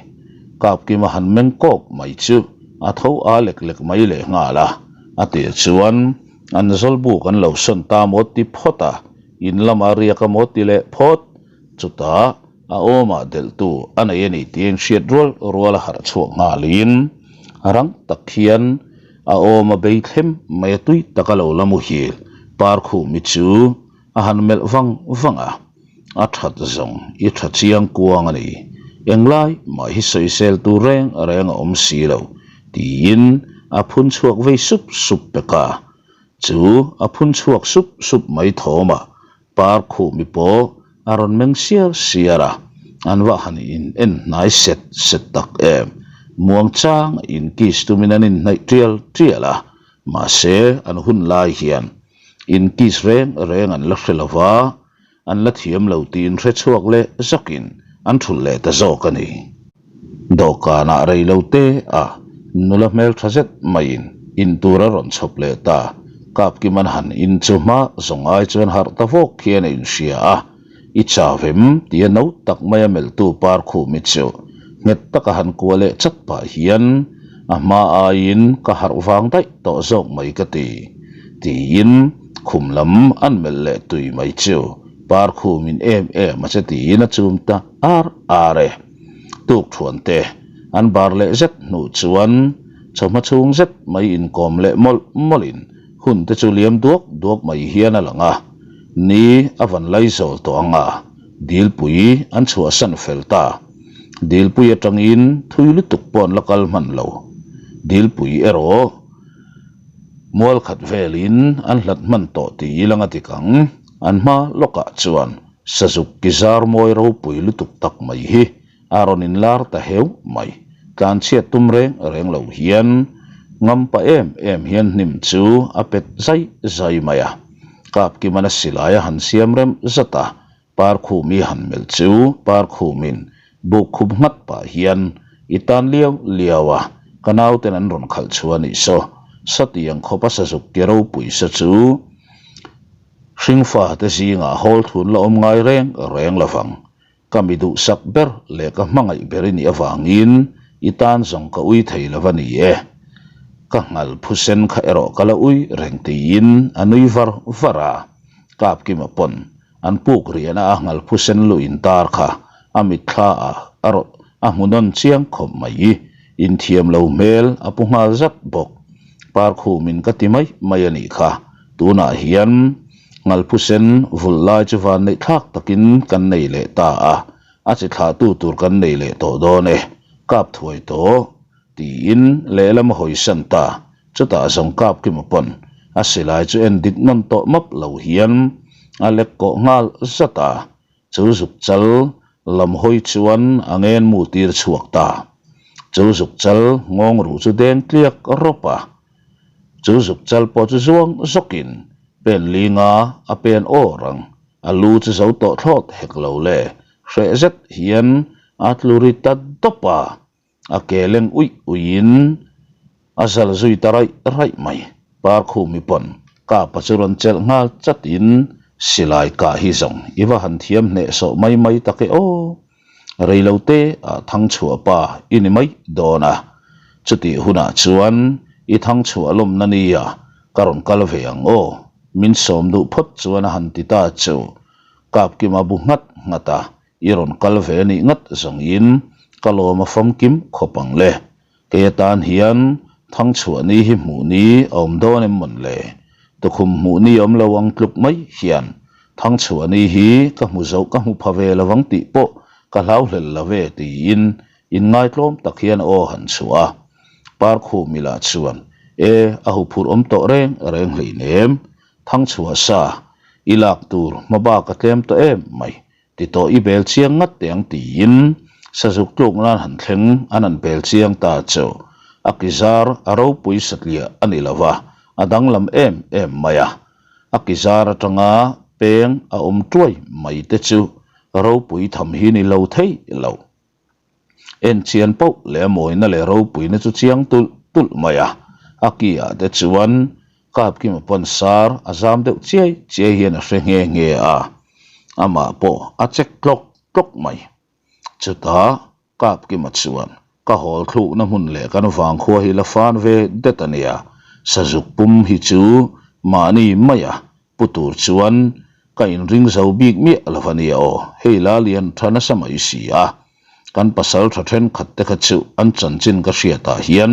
Kapkima han meng kawk mai chu a tho a lek lek mai leh nghal a, a tih chuan an zawlbuk an lo sawn ta maw ti phawt a, in lama riak a maw ti leh phawt. Chutah a awmah delhtu a nei a ni tiin hriat rual rual a harh chhuak nghalin rang tak hian a awm a bei thlem mai a tui tak a lo la muhil Parkhumi chu a han melh vang vang a, a that zawng i tha chiang kuang a ni, englai mah hi sawisel tur reng reng a awm si lo tiin a phun chhuak vei sup sup pek a, chu a phun chhuak sup sup mai thawmah Parkhumi pawh a rawn meng siar siar a, an va han in en hnai set set tak em. Muang chang in kiss tumin an inhnaih tial tial a, mahse an hun lai hian in kiss reng reng an la hre lo va, an la thiam lo tih in hre chhuak leh zawkin an thulh leh ta zawk a ni. Dawhkanah rei lo te a nula hmeltha zet maiin in tur a rawn chhawp leh ta. Kapkiman han in chu hma zawng ai chuan harh ta vawk khian a inhria a, I chau em? tia no tak maia melhtu Parkhumi chu nghet taka han kuah leh chat pah hian a hma aiin ka harh vang daih tawh zawk mai ka ti, tiin khum lam an melh leh tui mai chu Parkhumin em em a che tiin a chum ta ar ar e. Tuk thuan te an bar leh zet hnu chuan chawhma chhung zet mai inkawm leh mawlh mawlhin hun te chu liam duak duak mai hian a lang a, ni a van lai zawl tawh ang a, dilpui an chhuahsan fel ta. Dilpui atangin thui lutuk pawh an la kal hman lo. Dilpui erawh mual khat velin an hlat hman tawh tih i lang a dik ang. An hma lawkah chuan Sazuk ki zar mawi ropui lutuk tak mai hi a rawn inlar ta heu mai. Tlanchhiat tum reng reng lo hian ngampa em em hian hnim chu a pet zai zai mai a. Kapkimana silai a han siam rem zat a, Parkhumi han melh chu Parkhumin buk khup nghat pah hian i tan liau liau a, ka nauten an rawn khalh chhuah a nih saw. Satiang khawpa sazuk ki ropui sa chu. Hringfa te zingah hawl thun la awm ngai reng reng lovang. Ka mi duhsak ber leh ka hmangaih ber i nih avangin i tan zawng ka ui thei lo a ni e. Ka nghal phusen kha erawh ka la ui reng tiin a nui var var a. Kapkima pawn an puk riahna a nghal phusen lu intar kha a mitthla ah a rawh a hmu nawn chiang khawp mai. Inthiam lo hmel a pu nghal zat bawk. Parkhumin ka ti mai mai a nih kha. Tunah hian Ngalphusen vulh lai chu van neih thlak takin kan nei leh ta a, a chi thlahtu tur kan nei leh tawh dawn e, kap thuai tawh, tiin lehlam a hawisan ta. Chutah zawng kap Kima pawn a silai chu en dik nawn tawh map lo hian a lek kawh nghal zat a, chu zuk chal lam hawi chuan a ngen mu tir chhuak ta. Chu zuk chal nghawng ruh chu deng tliak rawp a, Chu zuk chal pawh chu zuang zawkin pen linga a pen awr ang, a lu chu zo tawh thlawt hek lo le, hreh zet hian a tlu ri ta dawp a, a ke leng uih uihin a zal zui ta raih raih mai. Parkhumi pawn kapa chu rawn chelh nghal chatin silai kah hi zawng i va han thiam hnehsawh mai mai tak e aw. Reilote ah thangchhuah pa i ni mai dawn a, chutih hunah chuan i thangchhuah lawmna nia ka rawn kal ve ang aw, min sawm duh phawt chuan a han ti ta chu. Kapkima bu nghat nghat a, i rawn kal ve nih ngat zawngin ka lawm a famkim khawp ang le. Kei atan hian thangchhuah ni hi hmuh ni a awm dawn em mawn le? Tukhum hmuh ni awm lo ang tluk mai hian thangchhuah ni hi ka hmu zo ka hmu pha ve lo ang tih pawh ka hlau hlel lo ve tiin inngaitlawm tak hian a aw han chhuah a. Parkhumila chuan, E, a huphurh awm tawh reng reng hleinem, thangchhuah sa i lak tur hmabak a tlem tawh em mai Ti tawh i bel chiang ngat teh ang tiin sazuk tluk nan han thleng an han bel chiang ta chu a ki zar a ropui satliah a ni lo va, a danglam em em mai a. A ki zar atanga peng a awm tuai mai te chu ropui tham hi ni lo thei lo. En chian poh leh a mawina leh ropuina chu chiang tulh tulh mai a, a ki ah te chuan Kapkima pawn sar a zam deuh chiai chiai hian a hre nghe nghe a, amah pawh a chek tlawk tlawk mai. Chutah Kapkima chuan ka hawl thlukna hmun leh kan vangkhua hi la fan ve det a nia, sazuk pum hi chu mahni mai a Pu tur chuan ka inring zo bik miah lo a nia aw, hei la lian tha nasa mai si a, kan pasal tha thenkhat te kha chu an chanchin ka hriatah hian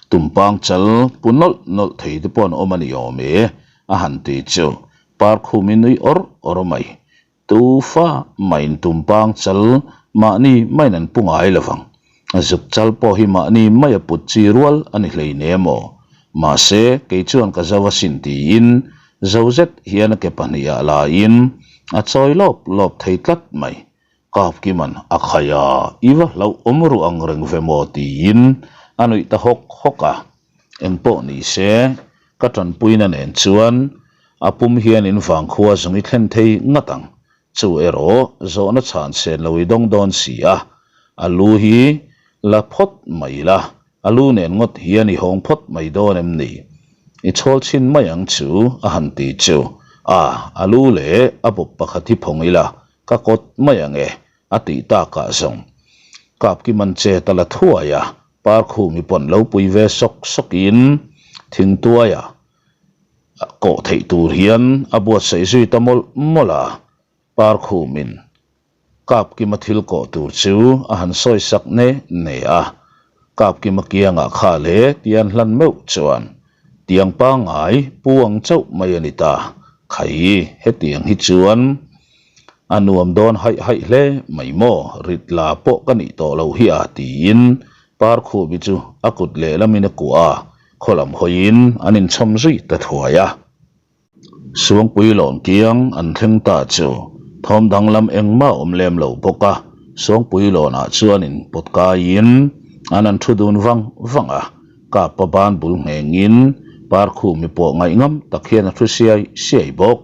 tumpang chal pu nawlh nawlh thei te pawh an awm a ni awm e a han ti chu Parkhumi nui awr awr mai. Tu fa maiin tumpang chal mahni maiin an pu ngai lo vang. Zuk chal pawh hi mahni mai a put chi rual a ni hlei ne maw? Mahse, kei chuan ka zo asin tiin zo zet hian a ke pahnihah laiin a chawi lawp lawp thei tlat mai. Kapkiman a khai a, i va hlauh awm ruh ang reng ve maw tiin a nuih ta hawk hawk a. Engpawh ni se, ka tanpuina nen chuan a pum hian in vangkhua zawng i thlen thei ngat ang. Chu erawh zawhna chhan sen lo i dawng dawn si a, a lu hi la phawt mai la, a lu nen ngawt hian i hawng phawt mai dawn em ni? I chhawl chhin mai ang chu a han ti chu, a, a lu leh a bawp pakhat hi phawng ila ka kawt mai ang e, a tih takah zawng Kapkiman chet a la thuai a, Parkhumi pawn lo pui ve sawk sawkin thingtuaia kawh theih tur hian a buatsaih zui ta mawlh mawlh a, Parkhumin Kapkima thil kawh tur chu a han sawi sak ne ne a, Kapkima kiangah kha le tian hlan meuh chuan tiang pangngai pu ang chauh mai a ni ta, khai hetiang hi chuan A nuam dawn haih haih hle mai maw, rit la pawh ka nih tawh loh hi a tiin Parkhubi chu a kut lehlamin a kuah a, khaw lam hawiin an inchhawm zui ta thuai a. Suangpui lawn kiang an thleng ta chu thawm danglam engmah a awm lem lo bawk a, Suangpui lawnah chuan in pawt kaiin an an thu dun vang vang a, Kapa ban bul nghengin Parkhumi pawh ngaihngam tak hian a thu siai siai bawk.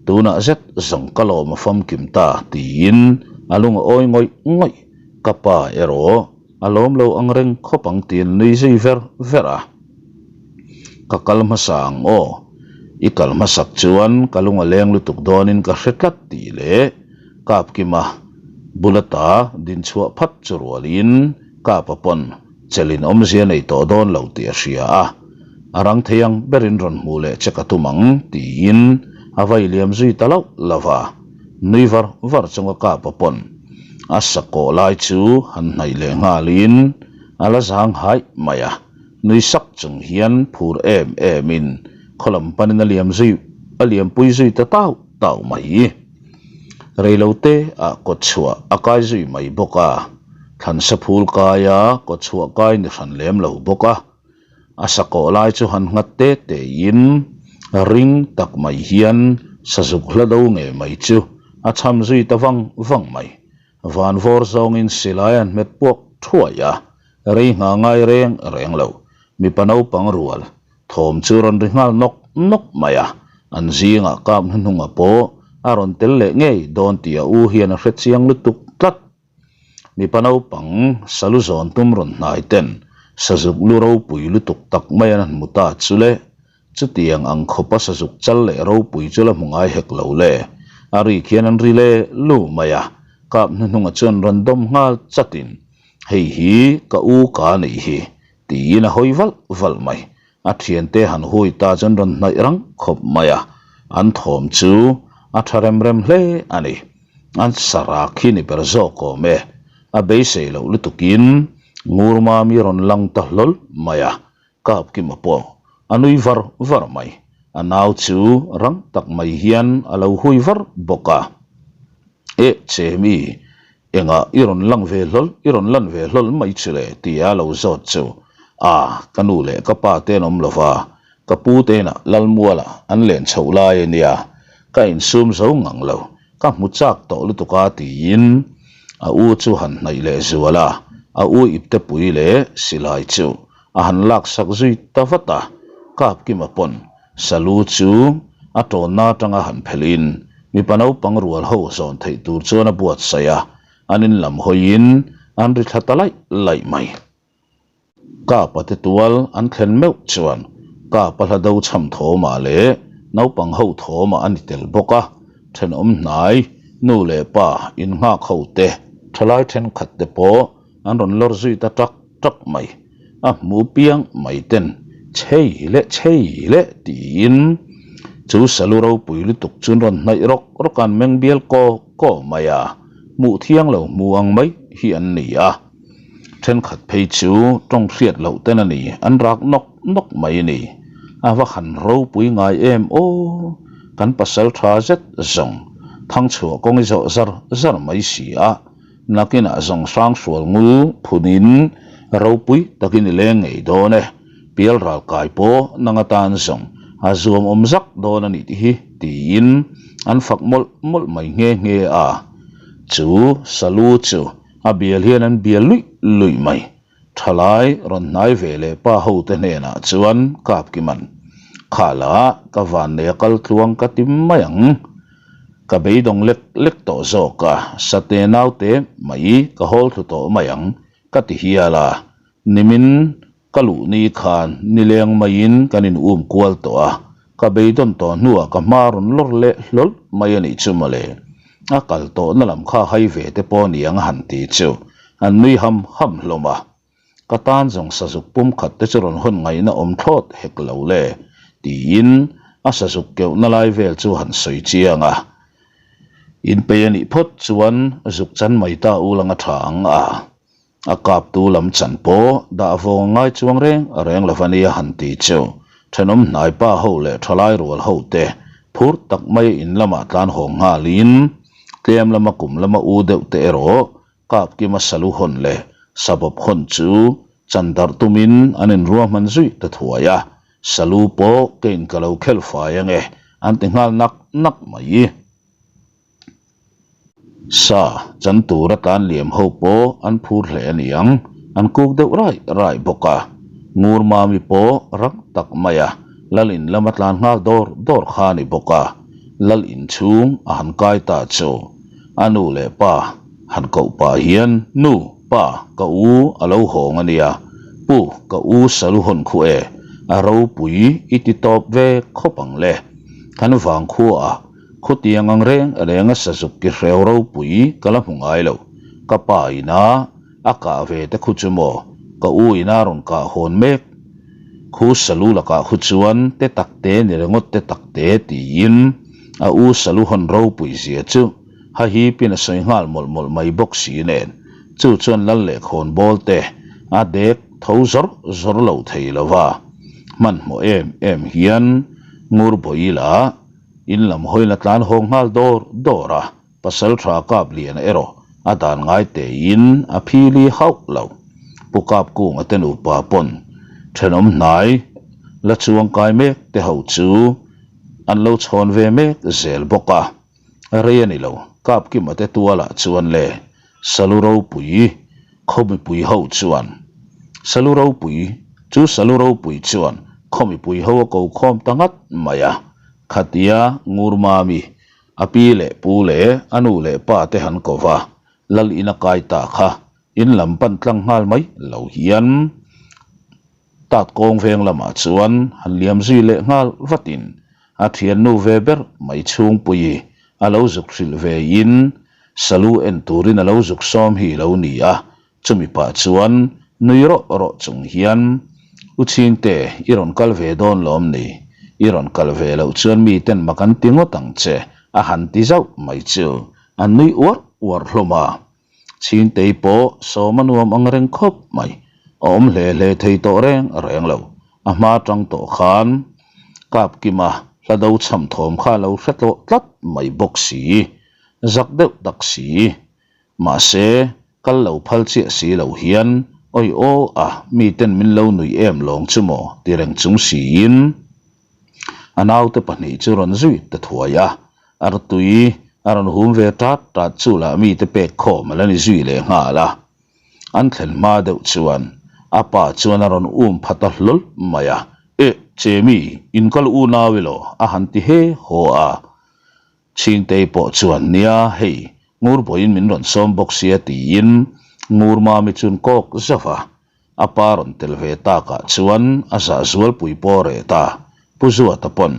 Tunah zet zawng ka lawm a famkim ta tiin a lung a awi ngawih ngawih. Ka pa erawh a lawm lo ang reng khawp ang tiin nui zui ver ver a. Ka kal hmasa ang aw. I kal hmasak chuan ka lung a leng lutuk dawnin ka hre tlat tih leh Kapkima bula ta din chhuah phat chu rualin Kapa pawn chelin awmzia nei tawh dawn lo tih a hria a, a rang thei ang berin rawn hmuh leh che ka tum ang tiin a vai liam zui ta loh lo va, nui var var chunga Kapa pawn a sakawh lai chu han hnaih leh nghalin a la zang haih mai a. Nui sak chung hian phur em em in khaw lam panin a liam zui a liam pui zui ta tau tau mai. Reilo te ah kawt chhuah a kai zui mai bawk a, thlansa phul kai a kawt chhuah kai ni hran lem lo bawk a. A sakawh lai chu han nghat te te in ring tak mai hian sazuk hla do ngei mai chu a cham zui ta vang vang mai. Van vawr zawngin silai an hmet puak thuai a, rei nghah ngai reng reng lo. Mipa naupang rual thawm chu rawn ri nghal nawk nawk mai a, an zingah kap hnuhnunga pawh a rawn tel leh ngei dawn tih a u hian a hre chiang lutuk tlat. Mipa naupang salu zawn tum rawn hnai ten sazuk lu ropui lutuk tak mai an han hmu ta chu le. Chutiang ang khawpa sazuk chal leh ropui chu la hmu ngai hek lo le. A ri khian an ri le lu mai a, kap hnuhnunga chuan rawn dawm nghal chatin, Hei hi ka u ka nih hi, tiin a hawi valh valh mai. A thiante han hui ta chuan rawn hnaih rang khawp mai a, an thawm chu a tha rem rem hle a ni. An sarak hi ni ber zawk awm e. A beisei loh lutukin Ngurmami rawn lang ta hlawl mai a, Kap Kima pawh a nui var var mai. A nau chu rang tak mai hian a lo hui var bawk a. Eh Chemi, engah i rawn lang ve hlawl, i rawn lan ve hlawl mai chu le? tia a lo zawt chu. A, ka nu leh ka pa te an awm lo va, ka pu te inah Lalmuala an len chhoh lai a nia, ka insum zo ngang lo, Ka hmu chak tawh lutuk a tiin a u chu han hnaih leh zual a, a u iptepui leh silai chu a han laksak zui ta vat a, Kapkima pawn Salu chu a tawnna atanga han phelhin mipa naupang rual ho zawn theih tur chuan a buatsaih a, an in lam hawiin an ri thla ta laih laih mai. Kapa te tual an thlen meuh chuan Kapa hla do chham thawmah leh naupang ho thawmah a ni tel bawk a, thenawm hnai, nu leh pa innghak ho te, thalai thenkhat te pawh an rawn lawr zui ta tak tak mai. A hmu piang mai ten chei leh chei leh tiin chu salu ropui lutuk chu an rawn hnaih rawk rawk a, an meng bial kaw kaw mai a, hmuh thiang lo hmu ang mai hi an ni a. Thenkhat phei chu tawng hriat loh ten a ni, an rak nawk nawk mai a ni. A va han ropui ngai em aw! Kan pasal tha zet zawng thangchhuah kawng i zawh zar zar mai si a, nakinah zawng hrang hrual ngul phunin ropui takin i leng ngei dawn e. Pial ral kai pawh nang atan zawng a zuam awm zak dawn a nih hi tiin an fak mawlh mawlh mai nghe nghe a. Chu salu chu A bial hian an bial luih luih mai. Thalai rawn hnai ve leh pa hote hnenah chuan Kapkiman, Khala, ka vannei a kal tluang ka ti mai ang. Ka beidawng lek lek tawh zawk a, sate naute mai ka hawl thlu tawh mai ang, ka ti hial a. Nimin ka luh ni khan nileng maiin kan in um kual tawh a, ka beidawn tawh hnuah ka hma rawn lawr leh hlawl mai a nih chu mawle. A kal tawhna lam kha hai ve te pawh niang a han ti chu an nui ham ham hlawm a. Ka tan zawng sazuk pum khat te chu rawn hawn ngaihna awm thlawt hek lo le tiin a sazuk keuhna lai vel chu han sawi chiang a. Inpei a nih phawt chuan zuk chan mai ta u lang a tha ang a. A kaptu lam chan pawh dah vawng ngai chuang reng reng lo a nia han ti chu thenawm hnai pa ho leh thalai rual ho te phur tak mai in lamah tlan haw nghalin tlem lama kum lama u deuh te erawh Kapkima salu hawn leh sabawp hawn chu chan darh tumin an inruahman zui ta thuai a, salu pawh keiin ka lo khel fai ange an ti nghal nak nak mai. Sa chan tura tlan liam ho pawh an phur hle a niang, an kuk deuh raih raih bawk a. Ngur Mami pawh rang tak mai a, Lal in lama tlan nghal dawr dawr kha a ni bawk a. Lal in chhung a han kai ta chu a nu leh pa han koh pah hian, Nu, pa, ka u a lo hawng a nia, pu, ka u salu hawn khu e, A ropui i ti tawp ve khawp ang le. Kan vangkhuaah khutiang ang reng renga sazuk ki hreu ropui ka la hmu ngai lo. Ka pa ina a kah ve te khu chu maw ka u ina rawn kah hawn mek. Khu salu lakah khu chuan te tak te ni ringawt te tak te tiin a u salu hawn ropui zia chu hahipin a sawi nghal mawlh mawlh mai bawk si nen chu chuan lal leh khawnbawl te a dek tho zawr zawr lo thei lo va. Hmanhmawh em em hian Ngurbawi lah in lam hawina tlan haw nghal dawr dawr a, Pasaltha Kapliana erawh a dan ngai tein a phili hauh lo. Pu Kapkunga te nupa pawn thenawm hnai la chuangkai mek te ho chu an lo chhawn ve mek zel bawk a. Rei a ni lo, Kapkima te tualah chuan le Salu ropui khaw mipui ho chuan Salu ropui chu Salu ropui chuan khaw mipui ho a ko khawm ta ngat mai a, khatia Ngurmami a pi leh pu leh a nu leh pa te han ko va, Lal ina kai ta kha in lam pan tlang nghal mai lo hian Tat kawng veng lamah chuan han liam zui leh nghal vatin a thiannu ve ber mai chhungpui a lo zuk hrilh ve in salu en turin a lo zuk sawm hi lo ni a, chumi pah chuan nui rawh rawh chung hian U Chhingte i rawn kal ve dawn lawm ni? I rawn kal ve loh chuan miten mak an ti ngawt ang che a han ti zauh mai chu an nui uar uar hlawm a. Chhingtei pawh sawm a nuam ang reng khawp mai. A awm hle hle thei tawh reng reng lo. A hma tang tawh khan Kapkima hla do chham thawm kha a lo hre tlawh tlat mai bawk si. Zak deuh tak si. Mahse, kal lo phal chiah si lo hian awi aw a miten min lo nuih em lawng chu maw ti reng chung siin A naute pahnih chu rawn zui ta thuai a, artui a rawn hum ve tat tat chu lah mite pek khawm a la ni zui leh nghal a. An thlen hma deuh chuan a pa chuan a rawn um pha ta hlawl mai a, Eh, Chemi, in kal unau elaw? a han ti he haw a. Chhingtei pawh chuan, Nia, hei, Ngurbawiin min rawn sawm bawk sia tiin Ngurmami chuan kawk zauh a. A pa rawn tel ve takah chuan a zah zualpui pawh reh ta. Pu Zuata pawn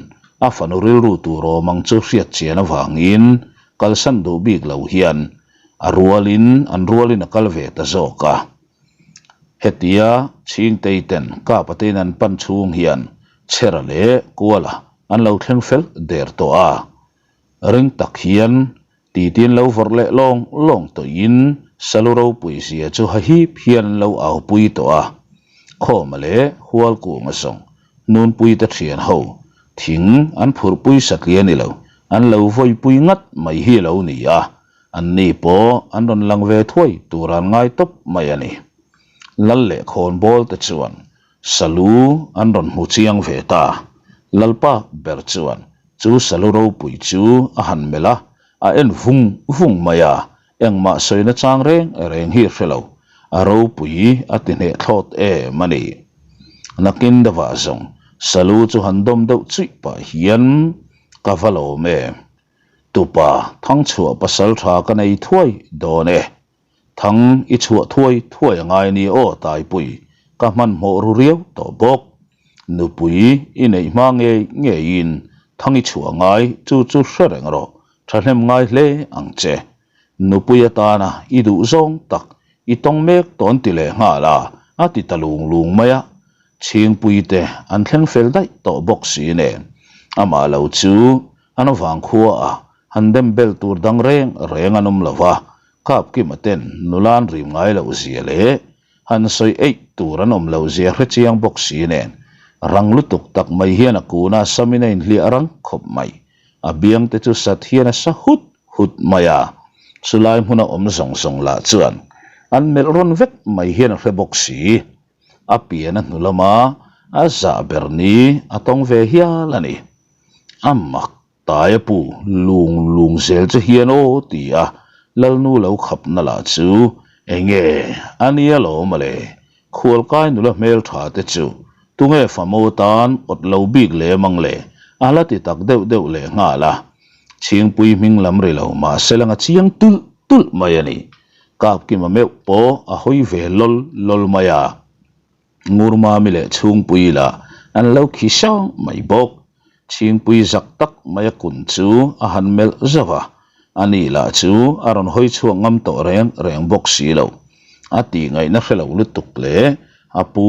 a fanu rilru tur awm ang chu hriat chian avangin kalsan duh bik lo hian a rualin an rualin a kal ve ta zawk a. Hetia Chhingtei ten Kapatein an pan chhung hian Chhera leh Kuala an lo thleng fel der tawh a. Ring tak hian Titin lo vawrh leh lawng lawng tawhin Salu ropui zia chu hahip hian an lo aupui tawh a. Khawma leh Hualkunga zawng Nunpuite thian ho thing an phurhpui satliah ni lo, an lo vawipui ngat mai hi a lo ni a, anni pawh an rawn lang ve thuai tur an ngai tawp mai a ni. Lal leh khawnbawl te chuan Salu an rawn hmu chiang ve ta. Lalpa ber chuan chu salu ropui chu a han melh a, a en vung vung mai a, engmah sawina chang reng reng hi a hre lo. A ropui a ti hneh thlawt em a ni. Nakin deuhah zawng salu chu han dawm deuh chuih pah hian ka va lawm em. Tupa Thangchhuah pasal tha ka nei thuai dawn e. Thang i chhuah thuai thuai a ngai ni aw Taipui, ka hmanhmawh ru riau tawh bawk. Nupui i neih hma ngei ngeiin thang i chhuah ngai chu chu hre reng rawh, thahnem ngai hle ang che. Nupui atana i duh zawng tak i tawng mek tawn ti leh nghal a, a ti ta lung lung mai a. Chhingpui te an thleng fel daih tawh bawk si nen, amah lo chu an vangkhua ah han dem bel tur dang reng reng an awm lo va, Kapkima ten nula an rim ngai loh zia leh han sawi eih tur an awm loh zia hre chiang bawk si nen rang lutuk tak mai hian a kun a samin a inhliah rang khawp mai. A biang te chu sat hian a sa hut hut mai a, chulai hmuna awm zawng zawng lah chuan an melh rawn vek mai hian a hre bawk si. A pian a hnu lama a zah ber ni a tawng ve hial a ni. A mak Taia pu lung lung zel che hian aw ti a Lalnu lo khapna lah chu enge a nia lo mawle, khualkai nula hmeltha te chu tunge famo tan awt lo bik lem ang le a la ti tak deuh deuh leh nghal a, Chhingpui hming lam ri lo mahse lang a chiang tulh tulh mai a ni. Kapkima meuh pawh a hawi ve lawl lawl mai a. Ngurmami leh Chhungpui lah An lo khi sang mai bawk. Chhingpui zak tak mai a kun chu a han melh zauh a, ani lah chu a rawn hawi chhuak ngam tawh reng reng bawk si lo. A tih ngaihna hre lo lutuk leh a pu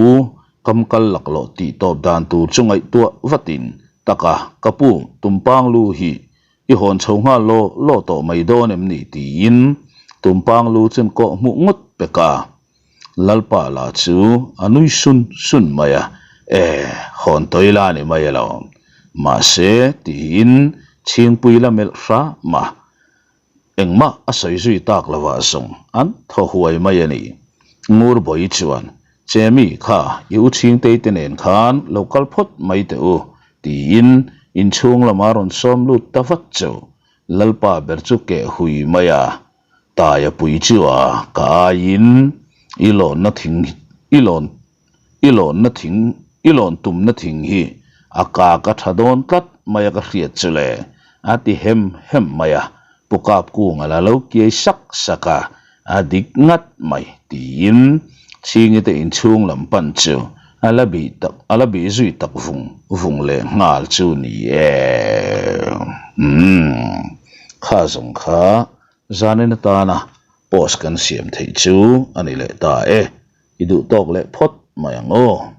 kam kal laklawh tih tawp dan tur chu ngaihtuah vatin, Taka, ka pu, tumpang lu hi i hawn chho nghal law law tawh mai dawn em ni? tiin tumpang lu chuan kawh hmuh ngawt pek a. Lalpa lah chu a nui sun sun mai a, E, hawn tawi la ni mai alawm. Mahse, tiin Chhingpui la melh hram a. Engmah a sawi zui tak lovah zawng an thaw huai mai a ni. Ngurbawi chuan, Chemi kha i u Chhingtei te nen khan lo kal phawt mai teh u, tiin inchhung lamah a rawn sawm lut ta vat chu. Lalpa ber chu keh hui mai a. Taia pui chu a ka aiin i lawnna thing i lawn i lawnna thing i lawn tumna thing hi a ka ka tha dawn tlat mai a ka hriat chu le a ti hem hem mai a, Pu Kapkunga la lo kiai sak sak a, a dik ngat mai tiin Chhingi te inchhung lam pan chu a la bih tak a la bih zui tak vung vung leh nghal chu ni e. Umm kha zawng kha zanin atana post kan siam theih chu a ni leh ta e, i duh tawk leh phawt mai ang aw.